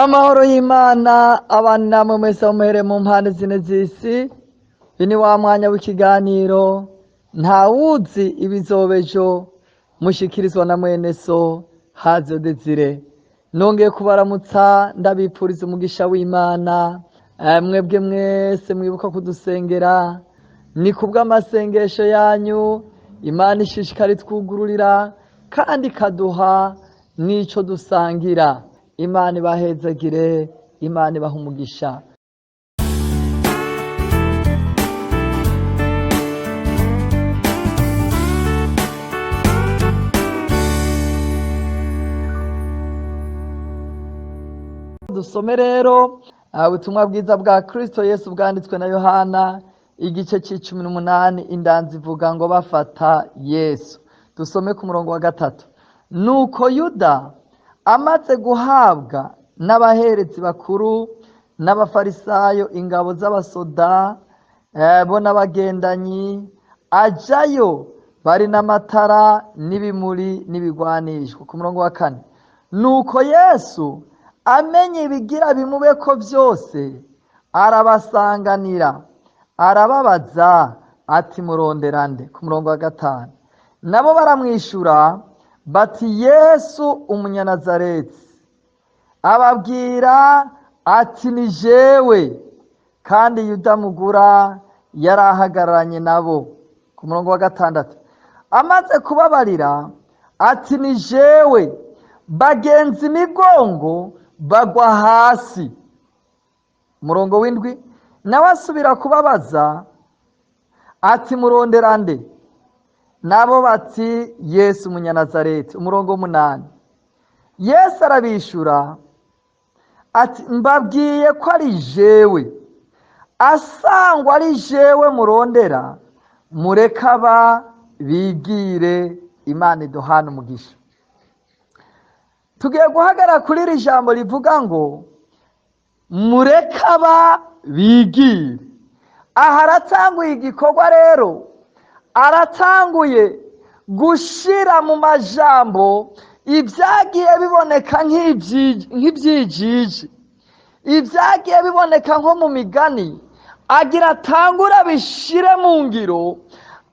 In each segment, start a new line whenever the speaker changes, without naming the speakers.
Amahoro y'Imana abana namwe mwese muhere mu mpande zine z'isi. Uyu ni wa mwanya w'ikiganiro Ntawuzi ibizobejo, mushikirizwa na mwene so Hazo Desire. Nongeye kubaramutsa, ndabipfuriza umugisha w'Imana. Mwebwe mwese mwibuka kudusengera, ni kubw'amasengesho yanyu Imana ishishikara itwugururira kandi ikaduha n'ico dusangira. Imana ibahezagire, Imana ibahe umugisha. Dusome rero ubutumwa bwiza bwa Kristo Yesu bwanditswe na Yohana, igice c'icumi n'umunani. Indanzi ivuga ngo bafata Yesu. Dusome ku murongo wa 3. Nuko Yuda amaze guhabwa n'abaherezi bakuru n'abafarisayo ingabo z'abasoda, bo n'abagendanyi, ajayo bari n'amatara n'ibimuri n'ibigwanishwa. Ku murongo wa 4. Nuko Yesu amenye ibigira bimubeko vyose, arabasanganira, arababaza ati murondera nde? Ku murongo wa 5. Nabo baramwishura bati Yesu umunyanazareti. Ababwira ati ni jewe. Kandi Yuda mugura yari ahagararanye nabo. Ku murongo wa 6. Amaze kubabarira ati ni jewe, bagenza imigongo bagwa hasi. Umurongo w'indwi. Nawe asubira kubabaza ati murondera nde? Nabo bati Yesu umunyanazareti. Umurongo w'umunani. Yesu arabishura ati mbabwiye ko ari jewe. Asangwa ari jewe murondera, mureke aba bigire. Imana iduhane umugisha. Tugiye guhagarara kuri iri jambo rivuga ngo mureke aba bigire. Aha aratanguye igikorwa rero, aratanguye gushira mu majambo ibyagiye biboneka nk'ibyijiji, ibyagiye biboneka nko mu migani. Agira atangure abishire mu ngiro,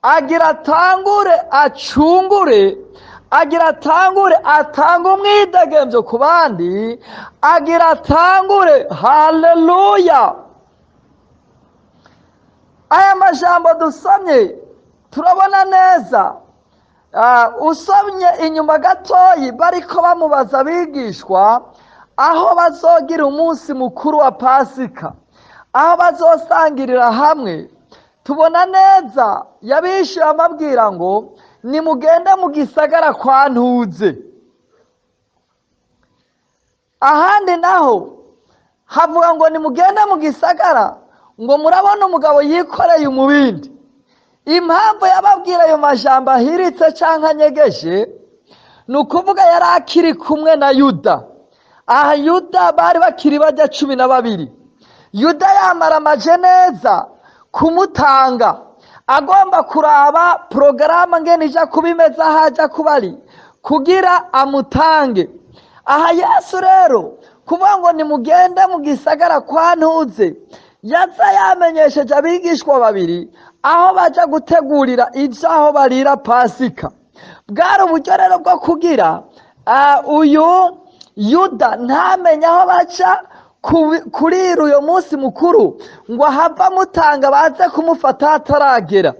agira atangure acungure, agira atangure atange umwidegemvyo ku bandi, agira atangure. Haleluya! Aya majambo dusomye turabona neza. Usomye inyuma gatoyi, bariko bamubaza abigishwa aho bazogira umunsi mukuru wa Pasika, aho bazosangirira hamwe. Tubona neza yabishuye amabwira ngo nimugende mu gisagara kwa Ntuze. Ahandi naho havuga ngo nimugende mu gisagara ngo murabona umugabo yikoreye umubindi. Impamvu yababwira ayo majambo ahiritse canke anyegeje, ni ukuvuga yari akiri kumwe na Yuda. Aha Yuda bari bakiri bajya 12. Yuda yamaramaje neza kumutanga, agomba kuraba porogaramu ngene ija kubimeza aho aja kuba ari kugira amutange. Aha Yesu rero kuvuga ngo nimugende mu gisagara kwa Ntuze, yaza yamenyesheje abigishwa babiri aho baja gutegurira ivyo aho barira Pasika. Bwari uburyo rero bwo kugira uyu Yuda ntamenye aho baca kurira uyo munsi mukuru, ngo ahava amutanga baze kumufata ataragera.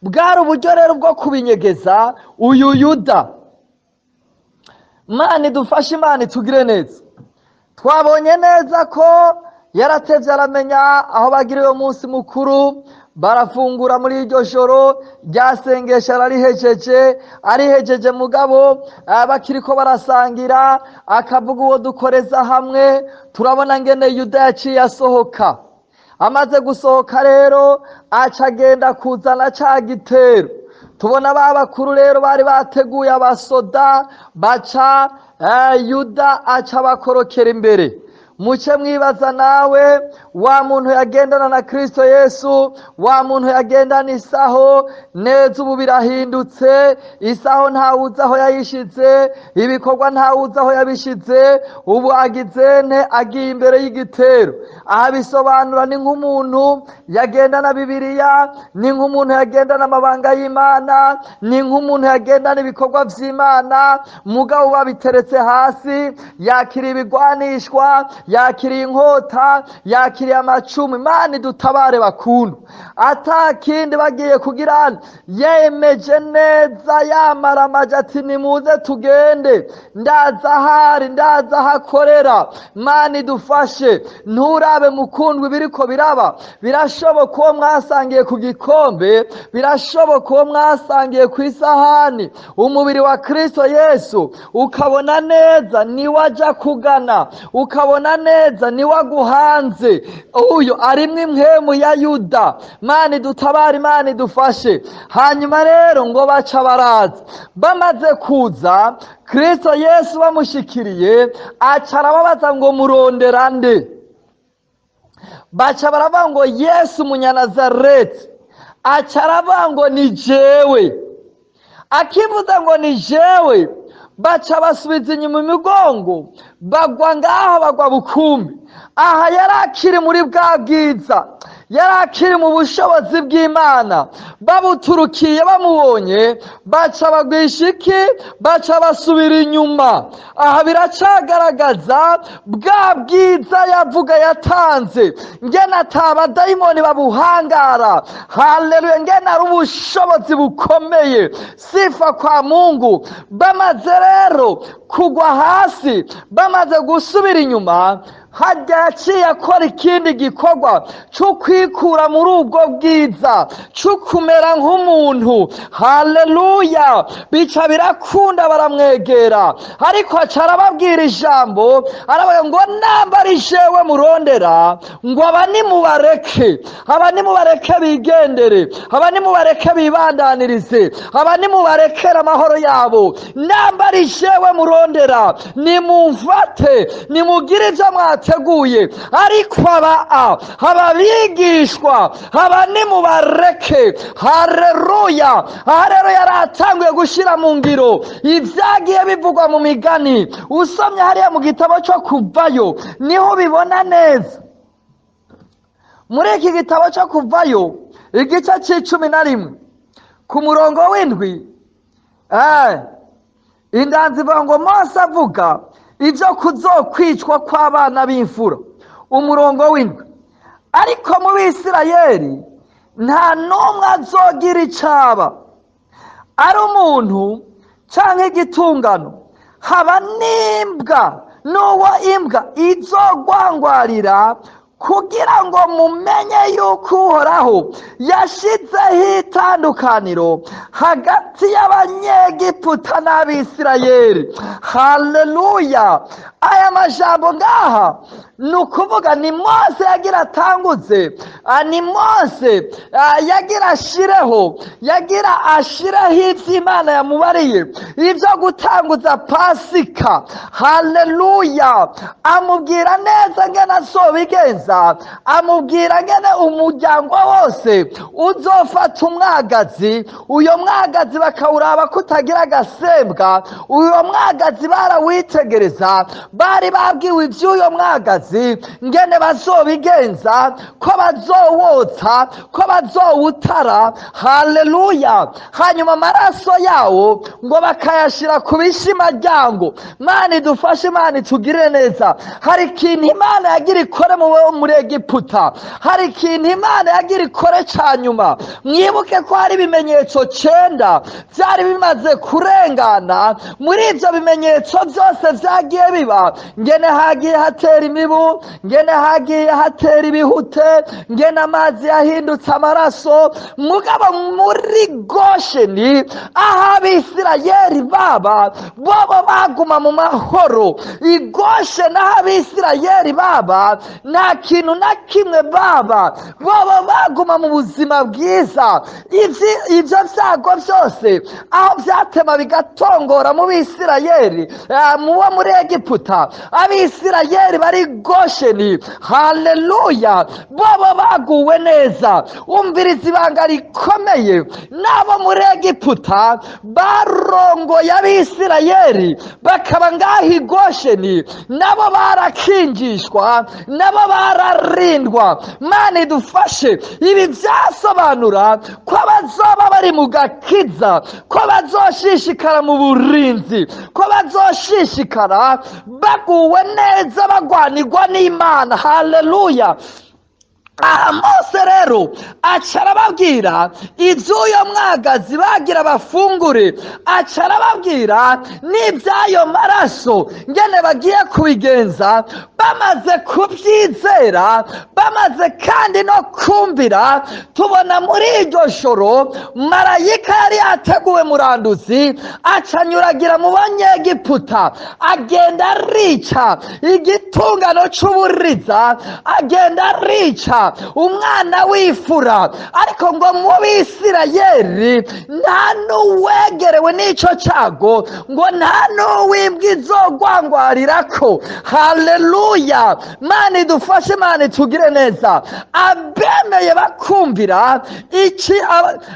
Bwari uburyo rero bwo kubinyegeza uyu Yuda. Imana idufashe, Imana itugire neza. Twabonye neza ko yaratevye aramenya aho bagira uyo munsi mukuru, barafungura muri iryo joro ryasengesha ararihejeje, arihejeje mugabo bakiriko barasangira akavuga uwo dukoreza hamwe. Turabona ngene Yuda yaciye asohoka. Amaze gusohoka rero aca agenda kuzana ca gitero. Tubona ba bakuru rero bari bateguye abasoda, baca Yuda aca abakorokera imbere. Muce mwibaza nawe, wa muntu yagendana na Kristo Yesu, wa muntu yagendana isaho neza, ubu birahindutse. Isaho ntawuzi aho yayishize, ibikorwa ntawuzi aho yabishize, ubu agizene agiye imbere y'igitero. Aha bisobanura ni nk'umuntu yagendana Bibiliya, ni nk'umuntu yagendana amabanga y'Imana, ni nk'umuntu yagendana ibikorwa vy'Imana, mugabo babiteretse hasi, yakiriye ibigwanishwa, yakiriye inkota, yakiriye amacumu. Imana idutabare bakuntu, atakindi bagiye kugira, yemeje neza yamaramaje ati nimuze tugende, ndaza ahari, ndaza ahakorera. Imana idufashe. Nturabe mukundwa ibiriko biraba, birashoboka uwo mwasangiye ku gikombe, birashoboka uwo mwasangiye ku isahani, umubiri wa Kristo Yesu, ukabona neza niwe aja kugana, ukabona neza niwe aguhanze. Uyu arimwo impwemu ya Yuda. Imana idutabare, Imana idufashe. Hanyuma rero ngo baca baraza, bamaze kuza Kristo Yesu bamushikiriye, aca arababaza ngo murondera nde? Baca baravuga ngo Yesu Umunyanazareti. Aca aravuga ngo ni jewe. Akivuze ngo ni jewe, baca basubiza inyuma imigongo, bagwa ngaho, bagwa bukumbi. Aha yari akiri muri bwa bwiza, yari akiri mu bushobozi bw'Imana. Babuturukiye bamubonye, baca bagwisha iki? Baca basubira inyuma. Aha biracagaragaza bwa bwiza yavuga yatanze, ngena atabadayimoni babuhangara. Haleluya, ngena ari ubushobozi bukomeye. Sifa kwa Mungu. Bamaze rero kugwa hasi, bamaze gusubira inyuma, harya yaciye akora ikindi gikorwa cyo kwikura muri ubwo bwiza, cyo kumera nk'umuntu. Haleluya, bica birakunda, baramwegera, ariko aca arababwira ijambo, aravuga ngo namba ari jewe murondera, ngo aba nimubareke, aba nimubareke bigendere, aba nimubareke bibandanirize, aba nimubarekere amahoro yabo. Namba ari jewe murondera, nimumfate, nimugire ibyo mwateguye, ariko aba bigishwa aba nimubareke. Haleluya. Aha rero yari atanguye gushyira mu ngiro ibyagiye bivugwa mu migani. Usomye hariya mu gitabo cyo Kuvayo niho ubibona neza. Muri iki gitabo cyo Kuvayo igice c'11 ku murongo w'7, indanzi ivuga ngo Mose avuga ibyo kuzokwicwa kw'abana b'imfura. Umurongo w'7, ariko mu Bisirayeli nta n'umwe azogira icaba, ari umuntu canke igitungano, haba n'imbwa, n'uwo imbwa izogwangwarira, kugira ngo mumenye yuko Uhoraho yashizeho itandukaniro hagati y'Abanyegiputa n'Abisirayeli. Haleluya. Aya majambo ngaha ni ukuvuga ni Mose yagira atanguze, ni Mose yagira ashireho, yagira ashireho ivyo Imana yamubariye, ivyo gutanguza Pasika. Haleluya. Amubwira neza ngene azobigenza, amubwira ngene umuryango wose uzofata umwagazi, uyo mwagazi bakawuraba ko utagira agasembwa. Uyo mwagazi barawitegereza, bari babwiwe ivy'uyo mwagazi ngene bazobigenza, ko bazowotsa, ko bazowutara. Haleluya. Hanyuma amaraso yawo ngo bakayashira ku bishimaryango. Imana idufashe, Imana itugirire neza. Hari ikintu Imana yagira ikore muri Egiputa, hari ikintu Imana yagira ikore ca nyuma. Mwibuke ko hari ibimenyetso 9 vyari bimaze kurengana. Muri ivyo bimenyetso vyose vyagiye biba, ngene hagiye hatera imibu, ngene hagiye hatera ibihute, ngene amazi yahindutse amaraso. Mugabo muri Gosheni aho Abisirayeli baba, bobo baguma mu mahoro. I Gosheni aho Abisirayeli baba, nta kintu na kimwe baba, bobo baguma mu buzima bwiza. Ivyo vyago vyose aho vyatema bigatongora mu Bisirayeli, mubo muri Egiputa, Egiputa, Abisirayeli bari Gosheni, haleluya, bobo baguwe neza. Umviriza ibanga rikomeye, n'abo muri Egiputa barongoye Abisirayeli bakaba ngaho i Gosheni, nabo barakingishwa, nabo bararindwa. Mana idufashe. Ibi byasobanura ko bazoba bari mu gakiza, ko bazoshishikara mu burinzi, ko bazoshishikara baguwe neza, bagwanirwa n'Imana. Haleluya. Aha Mose rero aca arababwira iby'uyo mwagazi bagira bafungure, aca arababwira n'iby'ayo maraso ngene bagiye kubigenza. Bamaze kubyizera, bamaze kandi no kumvira, tubona muri iryo joro marayika yari yateguwe muranduzi acanyuragira mu Banyegiputa, agenda arica igitungano c'uburiza, agenda arica umwana w'ifura. Ariko ngo mu Bisirayeli nta n'uwegerewe n'ico cago, ngo nta n'uw'imbwa izogwangwarirako. Haleluya. Mana idufashe, Mana itugire neza. Abemeye bakumvira iki,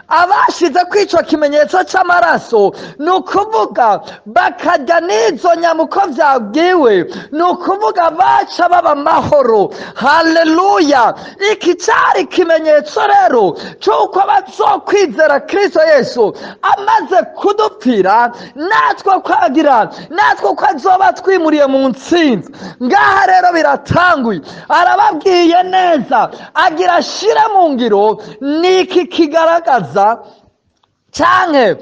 abashize kw'ico kimenyetso c'amaraso, ni ukuvuga bakarya n'izo nyama uko vyabwiwe, ni ukuvuga baca baba amahoro. Haleluya. Iki cyari ikimenyetso rero cy'uko bazokwizera Kristo Yesu amaze kudupfira, natwe kwagira natwe ko azoba twimuriye mu ntsinzi. Ngaha rero biratanguye, arababwiye neza, agira ashire mu ngiro. Niki kigaragaza canke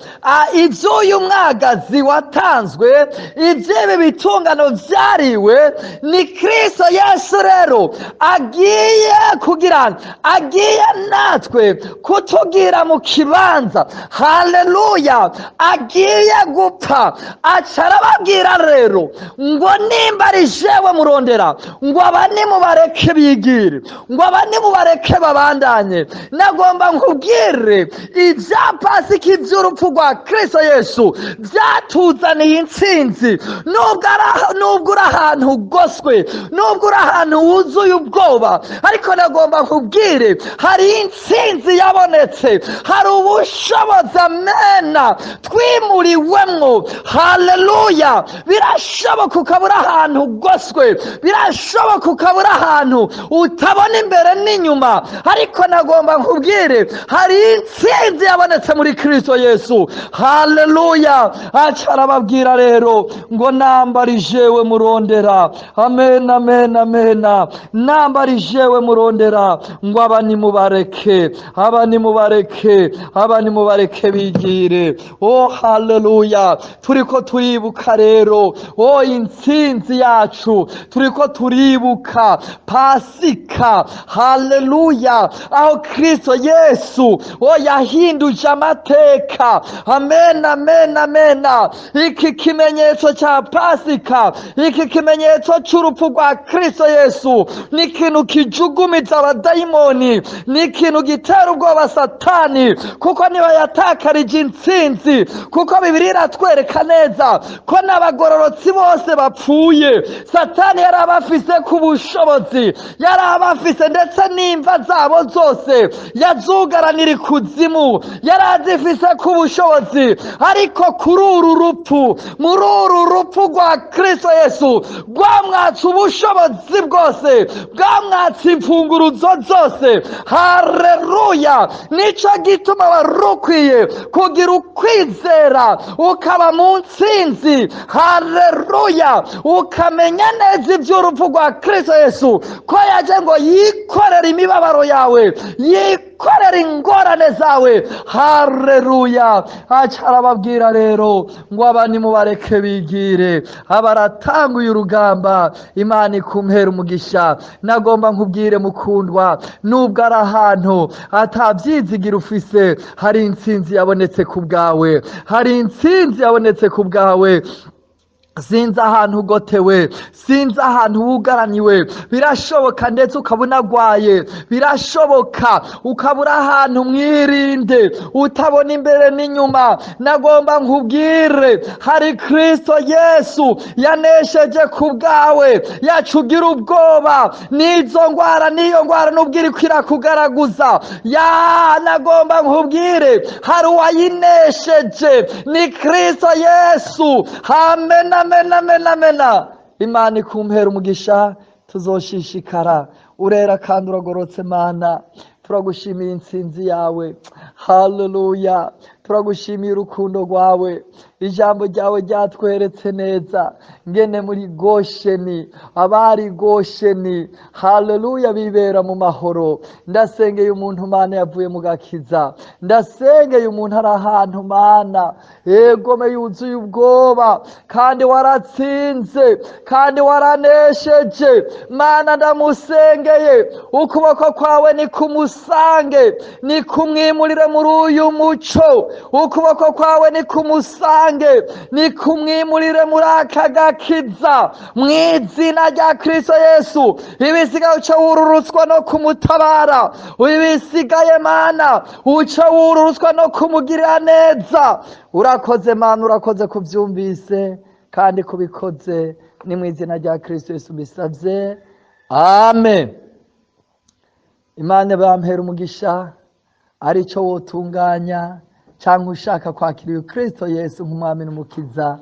ivy'uyu mwagazi watanzwe, ivy'ibi bitungano vyariwe, ni Kristo Yesu rero agiye kugira, agiye natwe kutugira mu kibanza. Haleluya. Agiye gupfa. Aca arababwira rero ngo nimba ari jewe murondera, ngo aba nimubareke bigire, ngo aba nimubareke babandanye. Nagomba nkubwire ivya Pasika, ivy'urupfu rwa Kristo Yesu vyatuzaniye intsinzi. Nubwo uri ahantu ugoswe, nubwo uri ahantu wuzuye ubwoba, ariko nagomba nkubwire hari intsinzi yabonetse, hari ubushobozi, amena, twimuriwemwo. Haleluya. Birashoboka ukaba uri ahantu ugoswe, birashoboka ukaba uri ahantu utabona imbere n'inyuma, ariko nagomba nkubwire hari intsinzi yabonetse muri Kristo Yesu. Haleluya. Aca arababwira rero ngo nambari jewe murondera, amen, amen, amen, nambari jewe murondera, ngo aba nimubareke, aba nimubareke, aba nimubareke bigire. Oh haleluya. Turiko turibuka rero, oh intsinzi yacu, turiko turibuka Pasika. Haleluya. Aho Kristo Yesu, oh yahinduje amateka. Amen, amen, amen. Iki kimenyetso cya Pasika, iki kimenyetso c'urupfu rwa Kristo Yesu, ni ikintu kijugumiza abadayimoni, ni ikintu gitera ubwoba Satani, kuko niba yatakarije intsinzi, kuko Bibiliya iratwereka neza ko n'abagororotsi bose bapfuye, Satani yari abafise ku bushobozi, yari abafise ndetse n'imva zabo zose yazugaranira ikuzimu, yari azifise ku bushobozi. Ariko kuri uru rupfu, muri uru rupfu rwa Kristo Yesu, rwamwatse ubushobozi bwose, bwamwatse imfunguruzo zose. Haleluya. Nico gituma wari ukwiye kugira ukwizera, ukaba mu ntsinzi. Haleluya. Ukamenya neza iby'urupfu rwa Kristo Yesu, ko yaje ngo yikorere imibabaro yawe, yikorere ingorane zawe. Haleluya. Aca arababwira rero ngo aba nimubareke bigire, abaratanguye urugamba. Imana ikumpera umugisha. Nagomba nkubwire mukundwa, nubwo ari ahantu atabyizigira ufise, hari intsinzi yabonetse ku bwawe, hari intsinzi yabonetse ku bwawe. Sinzi ahantu ugotewe, sinzi ahantu wugaraniwe. Birashoboka ndetse ukaba unagwaye, birashoboka ukaba uri ahantu mwirinde utabona imbere n'inyuma. Nagomba nkubwire, hari Kristo Yesu yanesheje ku bwawe. Yacu ugira ubwoba n'izo ngwara, n'iyo ngwara nubwo iriko irakugaragaza, ya nagomba nkubwire, hari uwayinesheje, ni Kristo Yesu. Amen, amen, amen, amen. Imana ikumpera umugisha. Tuzoshishikara. Urera kandi uragorotse Mana, turagushimiye intsinzi yawe. Haleluya, turagushimiye urukundo rwawe. Ijambo ryawe ryatweretse neza ngene muri Gosheni, abari Gosheni, haleluya, bibera mu mahoro. Ndasengeye umuntu, Mana, yavuye mu gakiza. Ndasengeye umuntu ari ahantu, Mana, egome, yuzuye ubwoba, kandi waratsinze kandi waranesheje. Mana, ndamusengeye, ukuboko kwawe nikumusange, nikumwimurire muri uyu muco. Ukuboko kwawe nikumusange, nikumwimurire muri aka gakiza, mu izina rya Kristo Yesu. Ibisigaye uce wururutswa no kumutabara. Ibisigaye, Mana, uce wururutswa no kumugirira neza. Urakoze Mana, urakoze kubyumvise kandi kubikoze. Ni mu izina rya Kristo Yesu mbisabye, amen. Imana bampera umugisha. Aricyo wotunganya cyangwa ushaka kwakira uyu Kristo Yesu nk'umwami n'umukiza,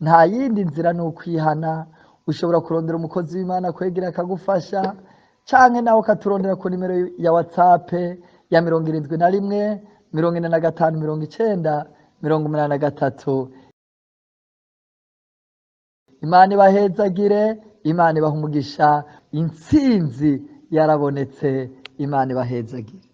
nta yindi nzira ni ukwihana. Ushobora kurondera umukozi w'Imana kwegera akagufasha, cyangwa nawe ukaturondera ku nimero ya WhatsApp ya 71 45 90 83. Imana ibahezagire, Imana ibaha umugisha. Intsinzi yarabonetse. Imana ibahezagire.